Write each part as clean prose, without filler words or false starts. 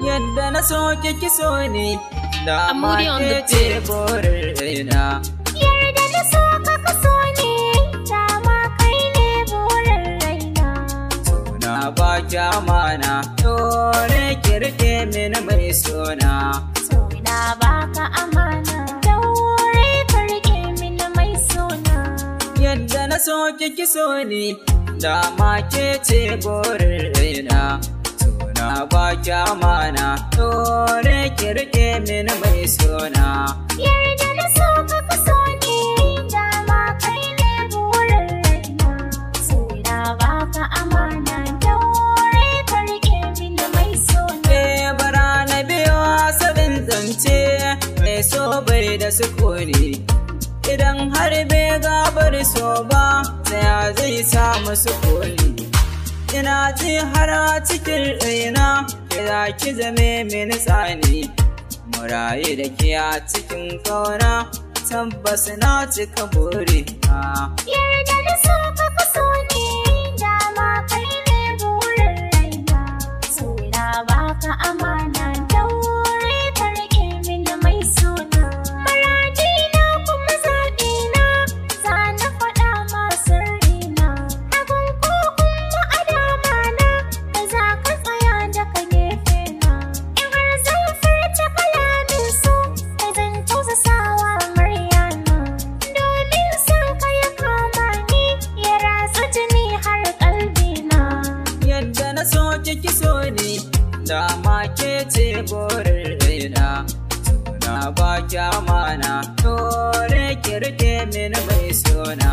Yadda na so ki so ni da ma Amuri on ke the ce beat. Burin raina. Yarda na so ka kaso ne, dama kai ne burin raina. Suna ba ki amana, dole ki rike mini mai sona. Suna baka amana, daure ka rike mini mai sona. Yadda na so ki so ni da ma ke ce burin raina. Suna ba ki amana, dole ki rike mini mai sona. Yarda na so ka kaso ne, dama kai ne burin raina. Suna baka amana, daure ka rike mini mai sona. Eh, bara na biyo asalin zance, mai so bai da sukuni. Idan har bai gabar so ba, tsaya zai samu sukuni. Ina ji har a cikin raina, kira ki zame mini tsani. Murayi da ke a cikin kauna, tabbas na cika buri. Yarda na so ka kaso ne, dama kai ne burin raina. Suna baka amana, daure ka rike mini mai sona. Muradina kuma zaɓina, za na faɗa ma sirrina. Hagun ko kuma a dama na, ka za ka tsaya daga gefe na. In har zan furta kalamin so, ka zan tausasawa muryana. Domin san ka ya kama ni, ya ratsa jini har kalbina. Yadda na so ki so ni, dama ke ce burin raina. Suna ba ki amana, dole ki rike mini mai sona.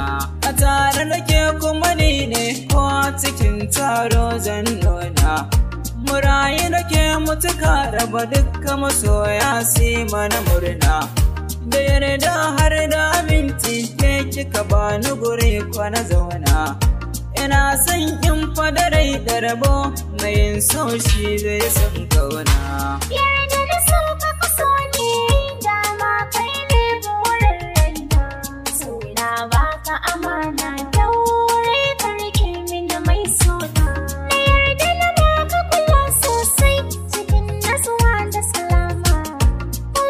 A tare nake kuma ni ne, ko a cikin taro zan nuna. Murayi nake mutuka raba dukka masoya si mana murna. Da yarda har da aminci ke kika bani guri kwana zauna. Ina son in fadarai da rabo mai yin so shi zai san kauna. Yarda na so ka kaso ne, dama kai ne burin raina. Suna baka amana, daure ka rike mini mai sona. Na yarda na baka kula sosai, cikin natsuwa da salama.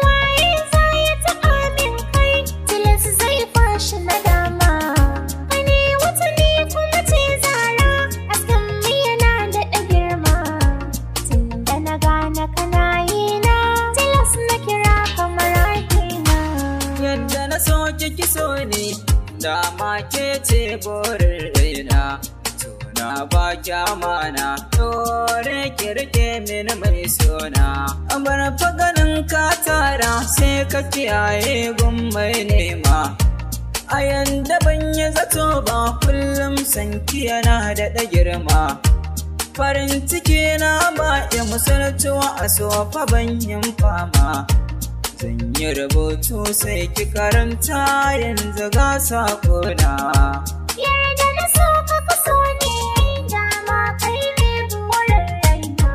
Waye za ya taɓa min kai, tilas zai fashi nadama. Kai ne wata ne kuma ce zara, hasken mu yana daɗa girma. Tunda na gane kana yi na, tilas na kira ka muradina. Yadda na so ki so ni, dama ke ce burin raina. Suna ba ki amana, dole ki rike mini mai sona. Bar faganin ka tara sai ka kiyaye gun mai nema. A yanda ban yi zato ba, kullum sanki yana daɗa girma. Farin ciki na ba ya misaltuwa a sofa ban yin fama. Zan yi rubutu sai ki karanta yanzu ga sakona. Yarda na so ka kaso ne, dama kai ne burin raina.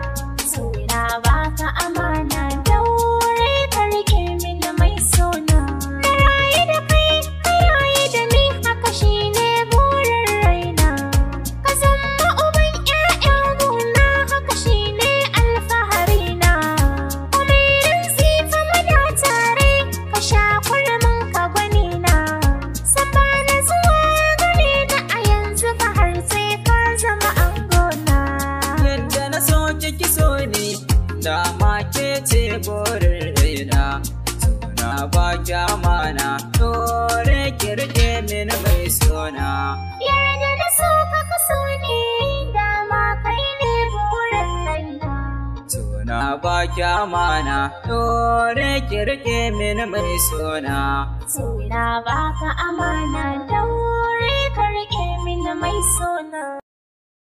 Suna baka amana, daure ka rike mini mai sona. Na rayu da kai, ka rayu da ni, haka shine burin raina. Ka zama uban ƴaƴa gona, haka shine alfaharina. Komai rantsi fa muna tare, ka sha kurmin ka gwanina. San ba na zuwa gare ni a yanzu fa har sai ka zama angona. Yadda na so ki so ni, dama ke ce burin raina. Suna ba ki amana, dole ki rike mini mai sona. Yarda na so ka kaso ne, dama kai ne burin raina. Suna ba ki amana, dole ki rike mini mai sona. Suna baka amana, daure ka rike mini mai sona.